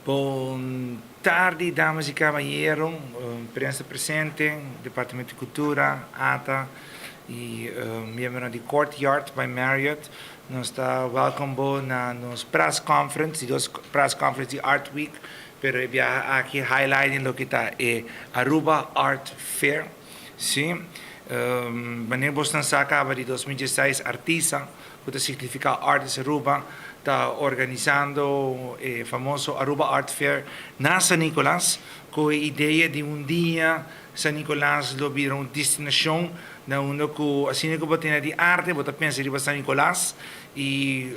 Bon tardi, damas y caballeros, prensa presente, Departamento di Cultura, ATA y miembro di Courtyard by Marriott. Nos ta welcome bo na nos press conference, di dos press conference di Art Week, pero e biaha aki highlighting loke ta e Aruba Art Fair. Si, manera boso sa caba di 2016 Artisa, cu ta significa Artist Aruba, ta organisando e famoso Aruba Art Fair na San Nicolas, cu e idea di un dia San Nicolas lo bira un destinacion na unda cu asina cu bo tende di arte, bo ta pensa riba San Nicolas y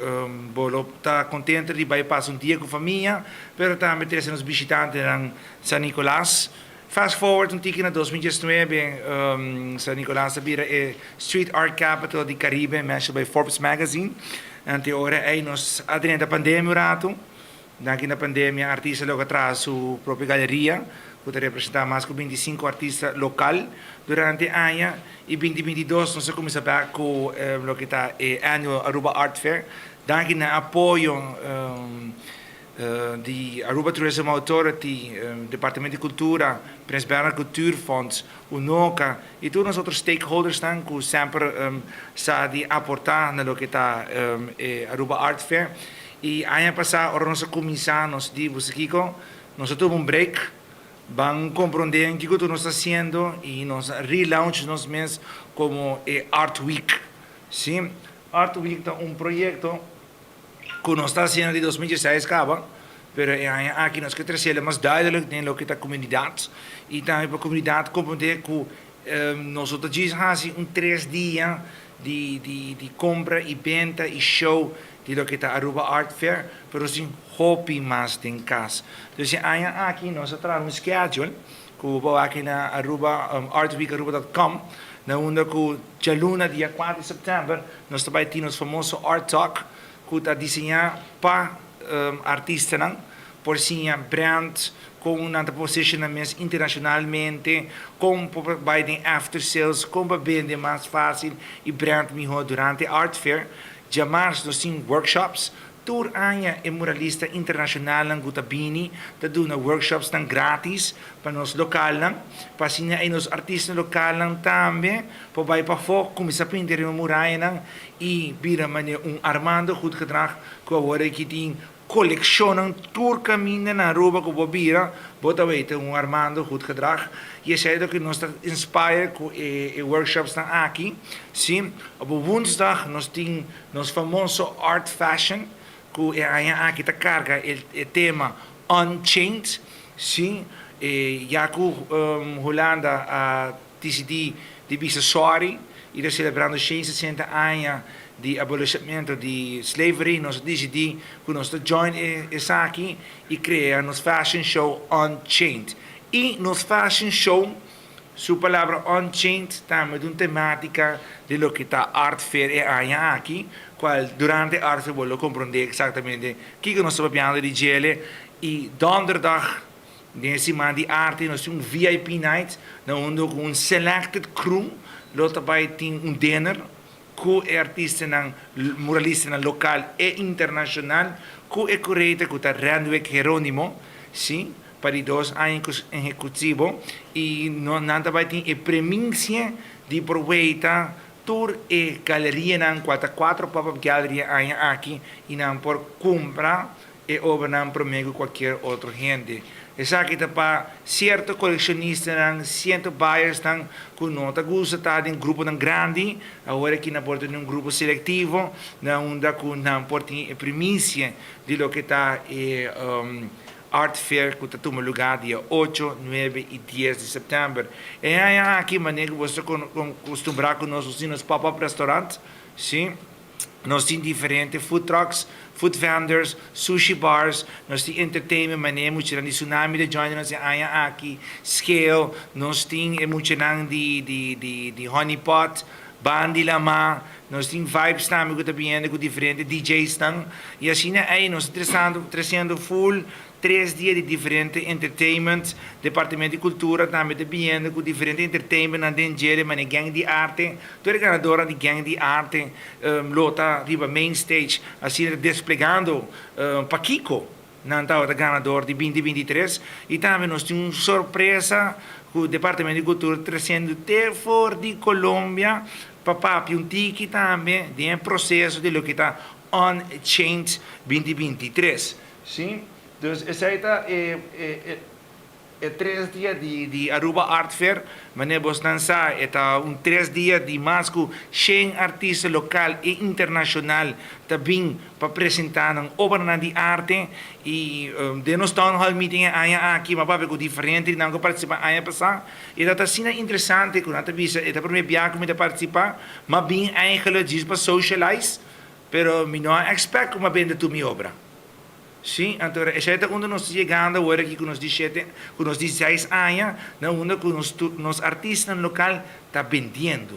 bo ta contento di bay pasa un dia cu famia, pero tambe trece nos bishitantenan San Nicolas. Fast forward un tiki na 2019, San Nicolas a bira e Street Art Capital di Caribe, mentioned by Forbes Magazine. Anto ora ey nos a drenta pandemia un rato. Aki na pandemia, Artisa a logra traha su propio galeria, cu ta representa mas cu 25 artista local durante aña. Y 2022 nos a cuminsa cu loke ta e Annual Aruba Art Fair. Danki na apoyo di Aruba Tourism Authority, Departamento di Cultura, Prins Bernhard Cultuurfonds, UNOCA y tur e otro stakeholders cu semper sa di aporta na loke ta Aruba Art Fair. Y aña pasa, ora nos a cuminsa, nos di, "Kico, nos a tuma un break, ban comprende kico nos ta haciendo y nos relaunch nos mes como Art Week." Si, Art Week ta un proyecto cu nos ta haciendo di 2016 caba, pero aki nos kier trece mas duidelijk den loke ta comunidad y tambe pa e comunidad comprende cu nos ta haci un 3 dia di compra y benta y show di loke ta Aruba Art Fair, pero tin hopi mas den cas. Dus aki nos a traha un schedule cu bo aki na Aruba artweekaruba.com, na unda cu dialuna, dia 4 di september, nos tambe tin e famoso Art Talk cu ta diseña pa artistanan por siña brand cu un posicionamento internacionalmente, con bay den after sales, con bende mas facil y brand miho durante Art Fair. Diamars nos tin workshops. Tur aña e muralista internacional cu ta bini ta duna workshops nan gratis pa nos local nan, pa asina e nos artistanan local nan tambe pa bay pafo cuminsa pinta un muraya nan y bira manera un Armando Goedgedrag cu awor aki tin coleccion tur caminda na Aruba cu bo bira, bo ta weta un Armando Goedgedrag. Y esey ta cu nos ta inspire cu e workshops nan aki. Si, op woensdag nos tin nos famoso Art Fashion, cu e aña aki ta carga e tema Unchained, si, e ya cu Hulanda a dicidi di bisa sorry y ta celebrando 160 aña di abolimento di slavery, nos a dicidi cu nos ta join esaki y crea nos fashion show Unchained. Y nos fashion show, su palabra Unchained, tambe un tematica di loke ta Art Fair e aña aki, cual durante Art Fair bo comprende exactamente kico nos ta papiando di dje. Y donderdag, den siman di arte, nos tin un VIP night, na unda cu un selected crew lo tambe tin un dinner cu artistanan, muralistanan local y internacional, cu e curator cu ta Randwick Jeronimo, si, pa 2 aña consecutivo, y no, nan tambe tin e primicia di por weta tur e galerianan, cuatro cuatro pop-up gallery aña aki, y nan por cumpra e obranan prome cu cualkier otro hende. Esaki ta pa cierto coleccionistanan, cierto buyers nan cu no ta gusta ta den gruponan grandi, awor aki nan por tin un grupo selectivo, na unda cu nan por tin primicia di loke ta e Art Fair cu ta tuma luga dia 8, 9 y 10 di september. Y aki, manera bo ta acostumbra cu nos, nos pop-up restaurant, si, nos tin diferente food trucks, food vendors, sushi bars, nos tin entertainment, manera muchanan di Tsunami ta join nos aña aki, Scale, nos tin muchanan di Honey Pot, Bandi Lama, nos tin vibes tambe cu ta bin cu diferente DJs nan, y asina ey nos ta treciendo full 3 dia di diferente entertainment. Departamento di Cultura tambe ta bin cu diferente entertainment na den dje, manera Gang di Arte, tur ganado di Gang di Arte lo ta riba main stage, asina desplegando pakico. Nan tabata ganador di binti 23 i tambe nos tin un sorpresa ku Departamento di Kultura tresiendo te for di Colombia pa papia un tiki tambe den e proseso di loke ta Unchained 2023. Sí, dus esei ta e e E tres dia di di Aruba Art Fair, manera bosnan sa, e ta un tres dia di mas ku shen artista lokal i internashonal ta bin pa presentá nan obranan di arte. I den nos Town Hall Meeting e aña aki, mi a papia ku diferente di nan ku a partisipá aña pasá. I ta ta asina interesante ku nan ta bisa e ta promé bia ku mi ta partisipá, mi a bin eigenlijk djis pa socialize, pero mi no a expect ku mi a bende tur mi obra. Sí, anto esei ta unda nos ta yegando awor aki ku nos di shete, ku nos di seis aña, na unda ku nos tur nos artistanan lokal ta bendiendo.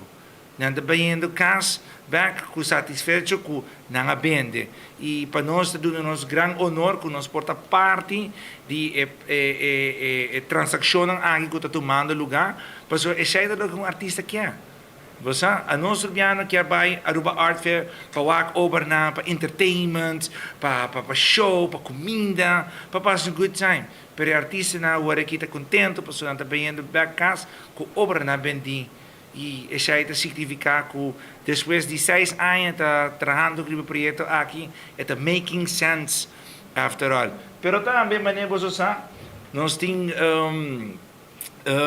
Nan ta bayendo kas bèk ku satisfecho ku nan a bende. I pa nos ta duna nos gran honor ku nos por ta parti di e e e e transakshonnan aki ku ta tumando lugá, pasobra esei ta loke un artista kier. Bo sa, anos Rubiano kier bai Aruba Art Fair pa wak obranan, pa entertainment, pa pa show, pa cuminda, pa pasa un good time. Pero e artistanan awor aki ta contento pasobra nan ta bayendo bek cas cu obranan bendi. Y esey ta significa cu despues di seis aña ta trahando riba e proyecto aki, e ta making sense after all. Pero tambe, manera boso sa, nos tin.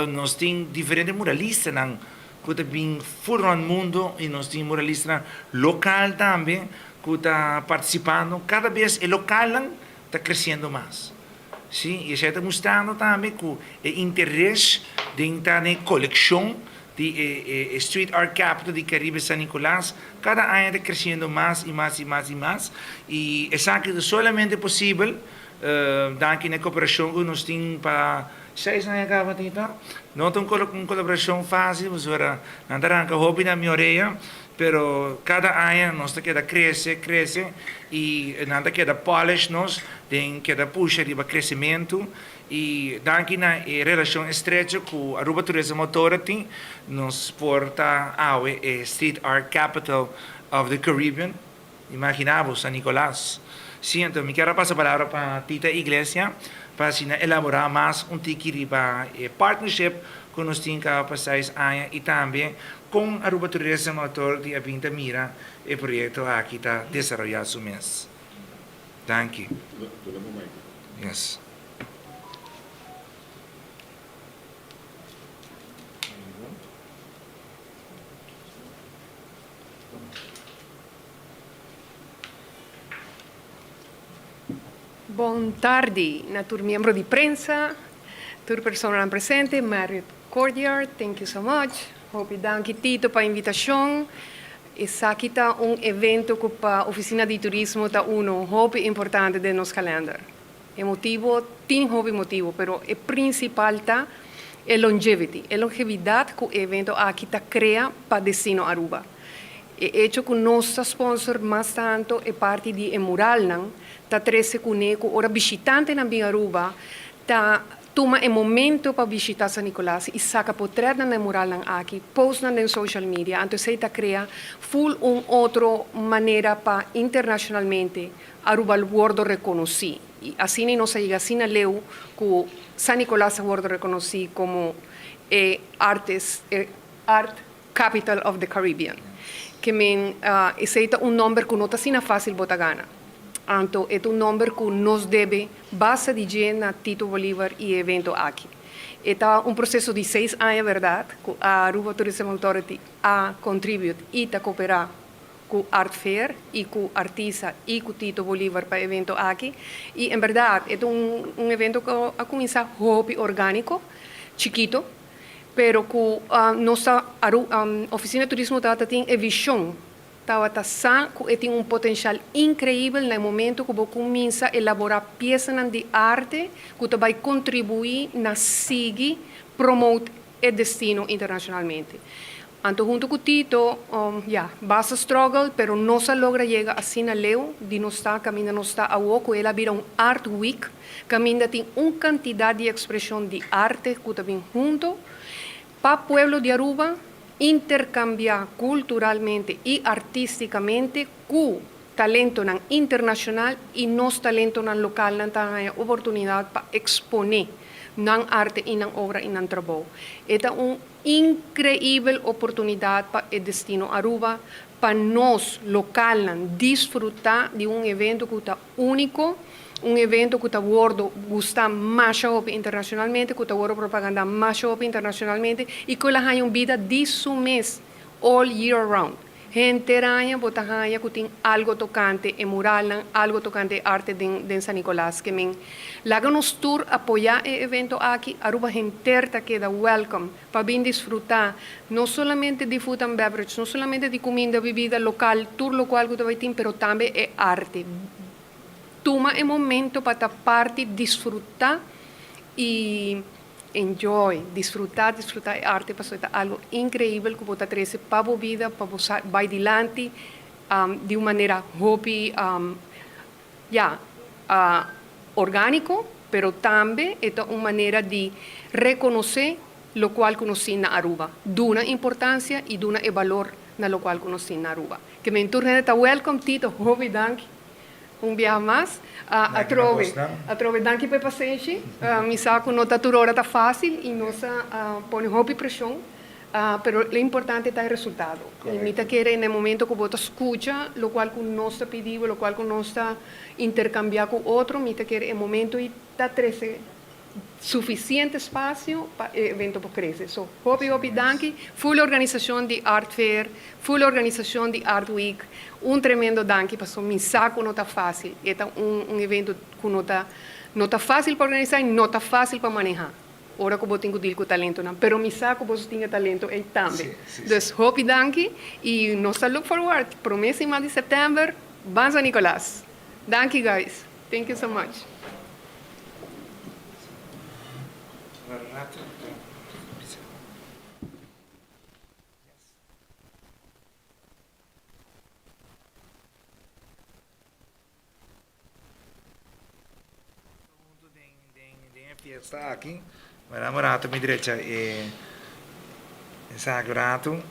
Nos tin diferente muralistanan ku ta bin for rònt mundu i nos tin muralistanan lokal tambe ku ta partisipando. Kada bes e lokalnan ta kresiendo mas. Sí, i esei ta mustrando tambe ku e interes den ta den e kolekshon di e Street Art Capital di Caribe San Nicolas kada aña ta kresiendo mas i mas i mas i mas. I esaki ta solamente posibel danki na e koperashon ku nos tin pa Seis aña caba Tita. No ta un colaboracion facil pasobra nan ta ranca hopi na mi orea, pero cada aña nos ta keda crece, crece y nan ta keda polish nos den keda pusha riba crecemento y danki na e relacion estrecho cu Aruba Tourism Authority nos por ta awe e Street Art Capital of the Caribbean. Imagina bo, San Nicolas. Sí, anto mi kier a pasa palabra pa Tita Iglesia pa asina elaborá mas un tiki riba e partnership ku nos tin kaba pa seis aña i tambe kon Aruba Tourism Authority a bin ta mira e proyekto aki ta desaroyá su mes. Danki. Yes. Bon tardi na tur miembro di prensa, tur personanan presente, Marriott Courtyard, thank you so much. Hopi danki Tito pa invitacion. Esaki ta un evento cu pa Oficina di Turismo ta uno hopi importante den nos kalender. E motibo, tin hopi motibo, pero e principal ta e longevity, e longevidad cu e evento aki ta crea pa Destino Aruba. E hecho cu nos ta sponsor mas tanto e parti di e muralnan ta trece cune cu ora bishitantenan bin Aruba ta tuma e momento pa bishita San Nicolas y saca potretnan na e muralnan aki, post nan den social media, anto esey ta crea full un otro manera pa internacionalmente Aruba lo wordo reconoci y asina nos a yega asina leu cu San Nicolas a wordo reconoci como e artes e art capital of the Caribbean. Ke men esey ta un nomber cu no ta asina facil bo ta gana. Anto e ta un nomber cu nos debe basa di dje na Tito Bolivar y e evento aki. E ta un proceso di seis aña berdad cu Aruba Tourism Authority a contribute y ta coopera ku Art Fair i ku Artisa i ku Tito Bolivar pa e evento aki. I en bèrdat e ta un un evento ku a kuminsá hopi orgániko, chikito, pero ku nos ta Aru Ofisina di Turismo tabata tin e vishon, tabata sa ku e tin un potenshal inkreibel na e momento ku bo kuminsá elaborá piesanan di arte ku ta bai kontribuí na sigui promote e destino internashonalmente. Anto hunto cu Tito, ya, basta struggle, pero nos a logra yega asina leu di nos ta caminda nos ta awo cu el a bira un Art Week caminda tin un cantidad di expresion di arte cu ta bin hunto pa pueblo di Aruba intercambia culturalmente y artisticamente cu. talentonan internacional y nos talentonan localnan ta haya oportunidad pa expone nan arte y nan obra y nan trabou. E ta un increibel oportunidad pa e destino Aruba, pa nos localnan disfruta di un evento cu ta unico, un evento cu ta wordo gusta masha hopi internacionalmente, cu ta wordo propaganda masha hopi internacionalmente y cu el a haya un bida di su mes all year round. Henter aña bo ta haña ku tin algo tokante e muralnan, algo tokante e arte den den San Nicolas. Ke men laga nos tur apoyá e evento aki. Aruba henter ta keda welcome pa bin disfrutá no solamente di food and beverage, no solamente di kuminda, bibida lokal, tur lokual ku ta bai tin, pero tambe e arte. Tuma e momento pa ta parti, disfrutá i. Enjoy, disfruta, disfruta e arte pasobra e ta algo increibel cu bo ta trece pa bo bida, pa bo sa bay dilanti di un manera hopi ya organico, pero tambe e ta un manera di reconoce locual cu nos tin na Aruba, duna importancia y duna e balor na locual cu nos tin na Aruba. Ke men tur hende ta welcome, Tito, hopi danki. Un biaha mas, atrobe, atrobe danki pa e pasenshi. Mi sa ku no ta tur ora ta fásil i nos a pone hopi preshon, pero lo importante ta e resultado. I mi ta kere na e momento ku bo ta skucha lokual ku nos ta pidi bo, lokual ku nos ta interkambiá ku otro, mi ta kere e momento ei ta trese Suficiente espacio pa e evento por crece. So, hopi hopi danki. Full organisacion di Art Fair, full organisacion di Art Week, un tremendo danki paso mi sa cu no ta facil. E ta un un evento cu no ta no ta facil pa organisa y no ta facil pa maneha ora cu bo tin cu deal cu talentonan. Pero mi sa cu boso tin e talento ey tambe. Dus hopi danki y nos ta look forward prome siman di september ban San Nicolas. Danki guys. Thank you so much. Den e fiesta aki, mi a rato mi drecha e esaki un rato.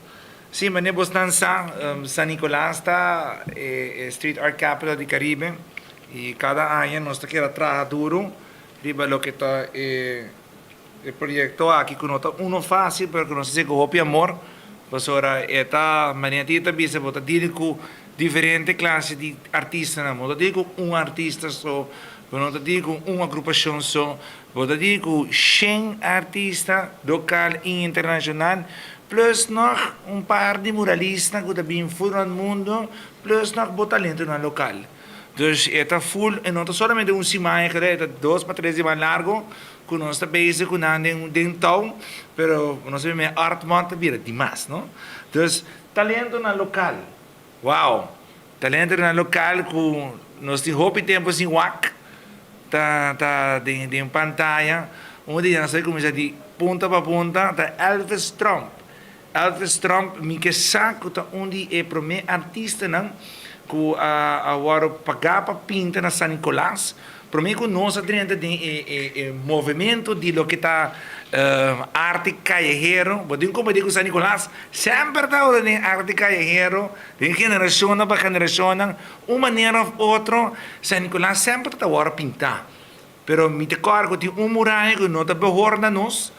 Sí, manera bosnan sa, San Nicolas ta e street art capital di Caribe y cada aña nos ta keda traha duro riba loke ta e proyecto aki cu no ta uno facil pero cu nos ta haci cu hopi amor pasobra e ta manera ti ta bisa bo ta deal cu diferente clase di artistanan, bo no ta deal cu un artista so, bo no ta deal cu un agrupacion so, bo ta deal cu shen artista local y internacional plus nog un par di muralista cu ta bin for rond mundo plus nog bo talentonan local. Dus e ta full, e no ta solamente un siman e keda, e ta dos pa tres siman largo ku nos ta bezig ku nan den den tou, pero nos ta bira art month ta bira dimas, no? Dus talentonan lokal, wow! Talentonan lokal ku nos tin hopi tempu sin wak ta ta den den pantaya, un di nan sa kuminsá di punta pa punta ta Elvis Tromp. Elvis Tromp mi ke sa ku ta un di e promé artistanan ku a wòrdu pagá pa pinta na San Nicolas. Promé ku nos a drenta den e movementu di loke ta arte kayehero, bo tin komprendé ku San Nicolas semper tabata den arte kayehero, den generashonnan pa generashonnan, un manera òf otro San Nicolas semper ta wòrdu pintá. Pero mi ta kòrda ku tin un muraya ku no ta behor na nos,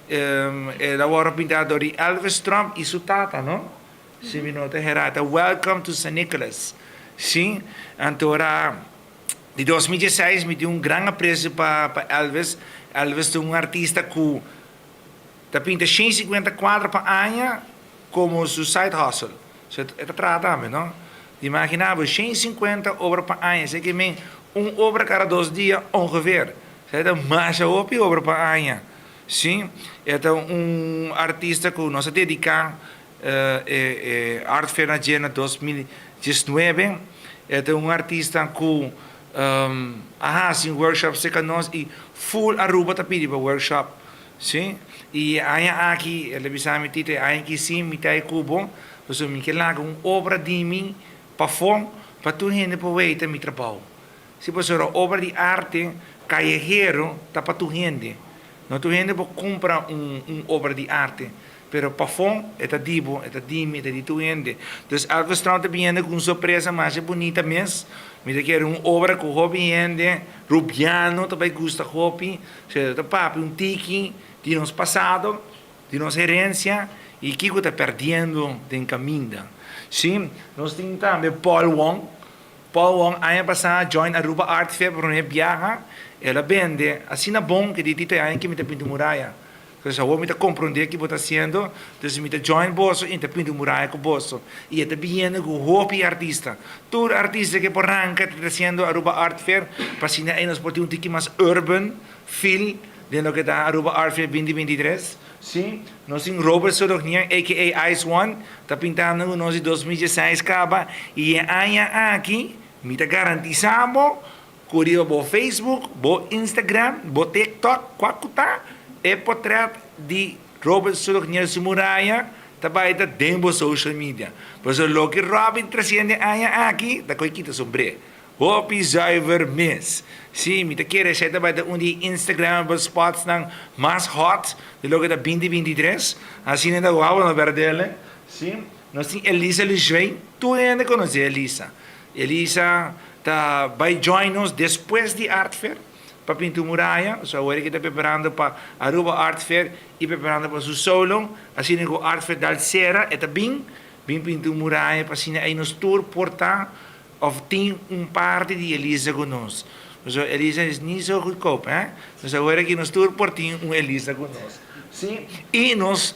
el a wòrdu pintá dor di Elvis Trump i su tata, no? Si mi no ta herá, ta Welcome to San Nicholas. Sí, anto ora di 2016 mi tin un gran apresio pa pa Elvis. Elvis ta un artista ku ta pinta 150 kuadro pa aña komo su side hustle. So e ta traha tambe, no? Imagina bo, 150 obra pa aña, esei ke men un obra kada dos dia ongeveer. Esei ta masha hopi obra pa aña. Sí, e ta un artista ku nos a dediká e Art Fair na dje na 2019. E ta un artista ku a hasi un workshop serka nos i full Aruba ta pidi pa workshop. Sí, i e aña aki el a bisa mi, Tito, e aña aki sí mi ta e ku bo, pasobra mi ke laga un obra di mi pafó pa tur hende por weita mi trabou. Sí, pasobra obra di arte kayehero ta pa tur hende. No tur hende por kumpra un un obra di arte. Pero pafó e ta di bo, e ta di mi, e ta di tur hende. Dus Elvis Trump ta biniendo ku un sorpresa masha bunita mes. Mi ta kere un obra ku hopi hende Rubiano ta bai gusta hopi. So ta papia un tiki di nos pasado, di nos herencia y kiko ta perdiendo den caminda. Si, nos tin tambe Paul Wong. Paul Wong aña pasa join Aruba Art Fair pa prome biaha. El a bende asina bon ke di Tito e aña aki mi ta pinta muraya. Entonces awor mi ta comprende ki bo ta haciendo, entonces mi ta join boso y mi ta pinta muraya cu boso. Y e ta biniendo cu hopi artista. Tur artista ke por ranca ta haciendo Aruba Art Fair pa asina ey nos por tin un tiki mas urban feel den loke ta Aruba Art Fair binti binti tres. Si, nos tin Robert Sorognian aka Ice One ta pintando cu nos di 2016 caba y e aña aki mi ta garantisa bo Ku riba bo Facebook, bo Instagram, bo TikTok, kua ku ta, e potret di Robert Sulognier su muraya ta bai ta den bo social media. Pasobra loke Robin ta trasiendo e aña aki ta koe kita sombré. Hopi zuiver mes. Sí, mi ta kere esei ta bai ta un di e Instagramable spotsnan mas hot di loke ta binti 23. Asina ta wou no berdele. Sí, nos tin Elisa Lijwijn, tur hende konosé Elisa. Elisa ta bai join nos despues di Art Fair pa pinta un muraya. So awor e ta preparando pa Aruba Art Fair y preparando pa su solo. Asina cu Art Fair dal cera e ta bin, bin pinta un muraya pa asina ey nos tur por ta of tin un parti di Elisa cu nos. Pasobra Elisa is ni so goedkoop he. Nos awor aki nos tur por tin un Elisa cu nos. Si y nos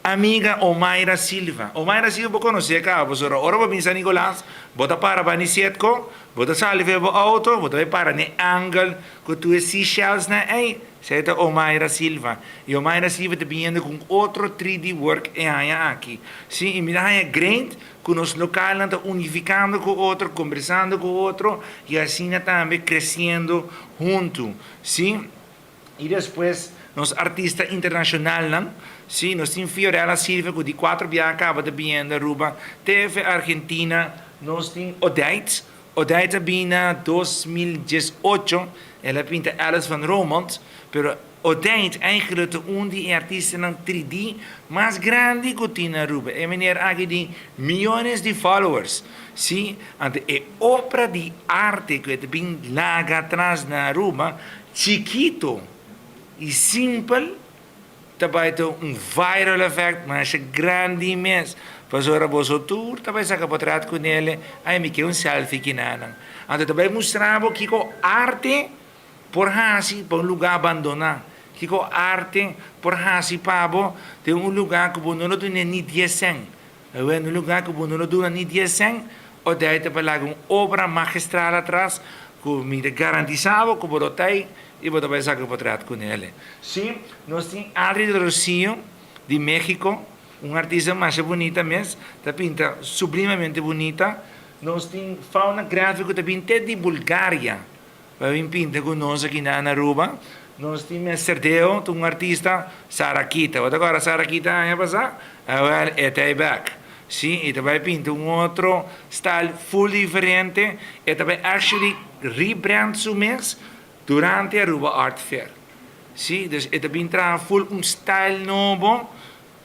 Amiga Omaira Silva. Omaira Silva bo konosé kaba pasobra ora bo bin San Nicolas bo ta para bani Sietco, bo ta sali for bo auto, bo ta bai para n'e angel ku tur e seashells nan ei, esei ta Omaira Silva. I Omaira Silva ta biniendo ku un otro 3D work e aña aki. Sí, i mi ta haña great ku nos lokalnan ta unifikando ku otro, kombersando ku otro i asina tambe kresiendo huntu. Sí. I despues nos artista internashonalnan, si, nos tin Fiorella Silva ku di kuater biaha kaba ta biniendo Aruba, TV Argentina, nos tin Odeit, Odeit a bini na 2018, el a pinta Alice van Romondt, pero Odeit eigenlijk ta un di e artistanan 3D mas grandi ku tin na Aruba, e meneer aki tin miyones di followers, si, anto e obra di arte ku e ta bin laga atras na Aruba, Chikito y simpel ta bay ta un viral effect masha grandi mes pasobra boso tur ta bay saca potret cu nele ay mi ke un selfie kinanan anto ta bay mustra bo kico arte por haci pa un lugar abandona kico arte por haci pa bo den un lugar cu bo no lo duna ni dies cent Awe un lugar cu bo no lo duna ni dies cent o dei ta pa laga un obra magistral atras cu mi ta garantisa bo cu bo lo ta ey y bo ta bay saca potret cu nele. Si, nos tin Adri del Rocio di Mexico, un artista masha bunita mes, ta pinta sublimemente bunita. Nos tin Fauna Graphic cu ta bin te di Bulgaria pa bin pinta cu nos aki na Aruba. Nos tin Mester Deo, ta un artista, Sarakita. Bo ta acorda Sarakita aña pasa? Awel, e ta e bek. Si, e ta bai pinta un otro style full diferente. E ta bai actually rebrand su mes durante Aruba Art Fair. Si, dus e ta bin traha full un style nobo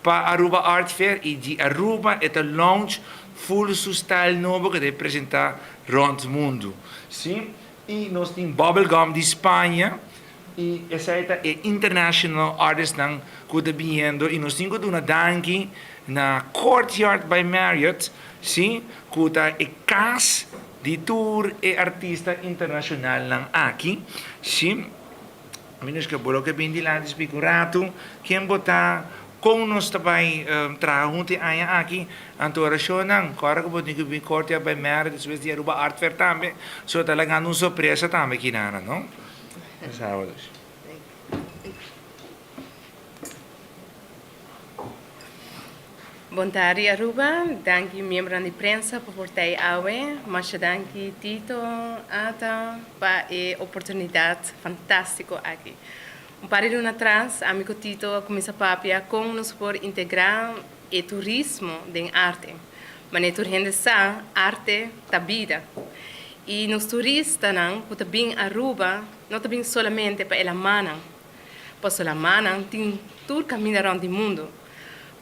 pa Aruba Art Fair y di Aruba e ta launch full su style nobo cu ta presenta rond mundo. Si, y nos tin Bubblegum di Spaña y esey ta e international artistnan cu ta biniendo y nos tin cu duna danki na Courtyard by Marriott, si, cu ta e cas di tur e artista internacionalnan aki, si. Minus ke bo lo ke bin dilanti splika un ratu ken bo ta, kon nos ta bai traha huntu e aña aki. Anto orashonnan, kòrda ku bo tin ku bin Courtyard by Marriott despues di Aruba Art Fair tambe, so ta lagando un sorpresa tambe kinana, no? Bon tardi Aruba, danki miembronan di prensa pa por ta ei awe. Masha danki Tito, Ata pa e oportunidad fantastico aki. Un par di luna atras ami cu Tito a cuminsa papia con nos por integra e turismo den arte. Manera tur hende sa, arte ta bida. Y nos turistanan cu ta bin Aruba no ta bin solamente pa e lamannan, pasobra lamannan tin tur caminda rond di mundo.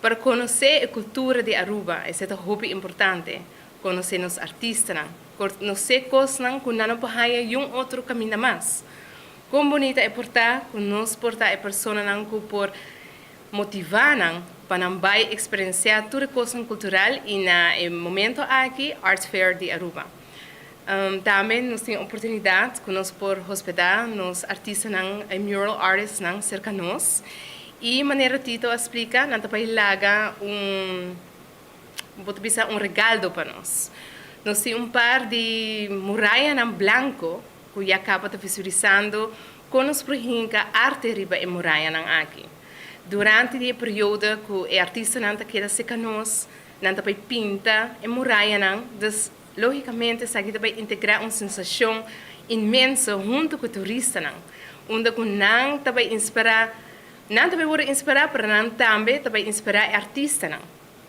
Pa conoce e cultura di Aruba, esey ta hopi importante. Conoce nos artistanan, conoce cosnan cu nan no por haya un otro caminda mas. Con bunita e por ta cu nos por ta e personanan cu por motiva nan pa nan bay experiencia tur e cosnan cultural y na e momento aki Art Fair di Aruba. Tambe nos tin oportunidad cu nos por hospeda nos artistanan y mural artistsnan cerca nos y manera Tito a splica nan ta bay laga un bo ta bisa un regaldo pa nos. Nos tin un par di murayanan blanco cu ya caba ta visualisando con nos por hinca arte riba e murayanan aki. Durante di e periodo cu e artistanan ta keda cerca nos, nan ta bay pinta e murayanan, dus logicamente esaki ta bay integra un sensacion inmenso hunto cu turistanan, unda cu nan ta bay inspira, nan ta bay worde inspira, pero nan tambe ta bay inspira e artistanan.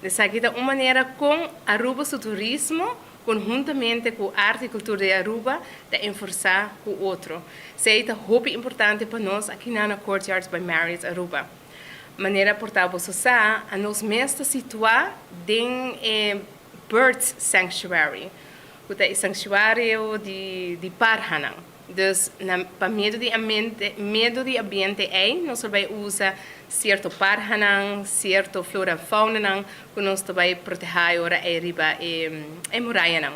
Esaki ta un manera con Aruba su turismo conhuntamente cu arte y cultura di Aruba ta enforsa cu otro. Esey ta hopi importante pa nos aki na na Courtyards by Marriott Aruba. Manera por ta boso sa, anos mes ta situa den e Birds Sanctuary, cu ta e sanctuario di parhanan. Dus na pa medio di ambiente medio di ambiente ei nos ta bai usa cierto parhanan, cierto flora en faunanan cu nos ta bai proteha e ora ei riba e e murayanan.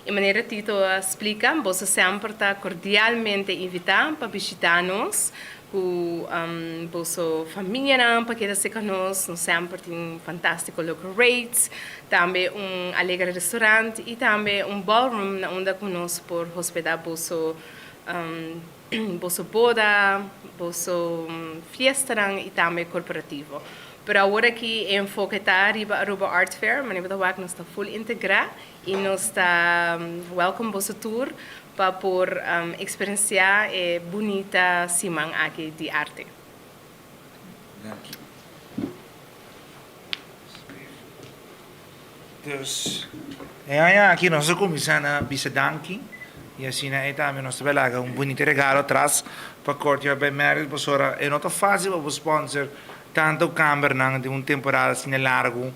E manera Tito a splica, boso semper ta cordialmente invita pa bishita nos cu boso famianan pa keda cerca nos. Nos semper tin fantastico local rates, tambe un alegre restaurant y tambe un ballroom na unda cu nos por hospeda boso boso boda, boso fiestanan y tambe corporativo. Pero awor aki e enfoke ta riba Aruba Art Fair, manera bo ta wak nos ta full integra y nos ta welcome boso tur pa por experiencia e bunita siman aki di arte. Danki. Dus, e aña aki nos a cuminsa na bisa danki y asina e tambe nos ta bay laga un bunita regalo atras pa Courtyard by Marriott pasobra e no ta facil pa bo sponsor tanto cambernan den un temporada asina largo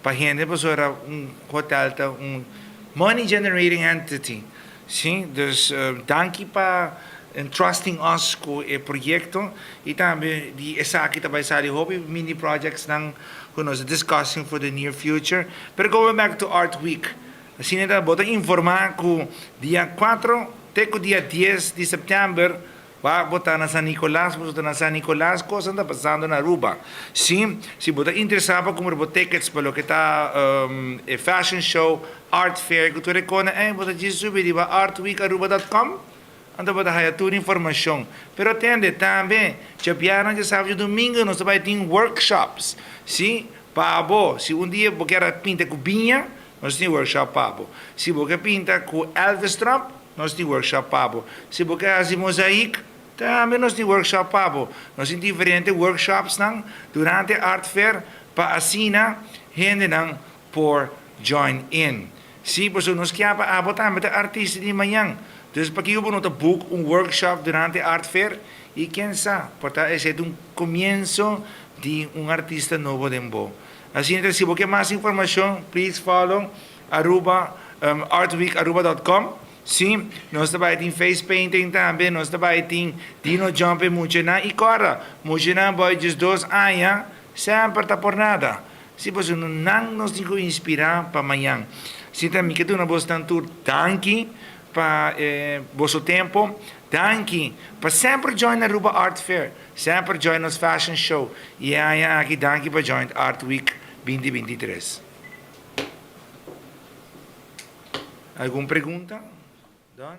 pa hende pasobra un hotel ta un money generating entity. Sí, dus danki pa entrusting us ku e proyekto i tambe di esaki ta bai sali hopi mini projectsnan ku nos ta discussing for the near future. Pero going back to Art Week, asina ta bo ta informa ku dia cuatro te ku dia dies di september Ba bo ta na San Nicolas, boso ta na San Nicolas, cosnan ta pasando na Aruba. Si, si bo ta interesa pa cumpra bo tickets pa loke ta e fashion show, art fair cu tur e cona ey, bo ta djis subi riba artweekaruba dot com, anto bo ta haya tur informacion. Pero atende, tambe djabièrnè, djasabado, djadomingo nos ta bay tin workshops, si, pa bo. Si un dia bo kier a pinta cu biña, nos tin workshop pa bo. Si bo ke pinta cu Elvis Trump, Nos tin workshop pa bo. Si bo ke hasi mozaïek, tambe nos tin workshop pa bo. Nos tin diferente workshopsnan durante Art Fair pa asina hendenan por join in. Si, pasobra nos kia pa abo tambe ta artista di mañan. Dus pakiko bo no ta book un workshop durante Art Fair? I ken sa, por ta esei ta un comienso di un artista nobo den bo. Asina ta si bo ke mas informacion, please follow Aruba artweekaruba dot com si nos ta bai tin face painting tambe nos ta bai tin dino jump e muchanan y corda muchanan boy 12 aña semper ta por nada si pasobra nan nos tin cu inspira pa mañan si ta mi ke duna bosnan tur danki pa boso tempo danki pa semper join Aruba Art Fair semper join nos fashion show y e aña aki danki pa join Art Week 2023. Algun pregunta? Don?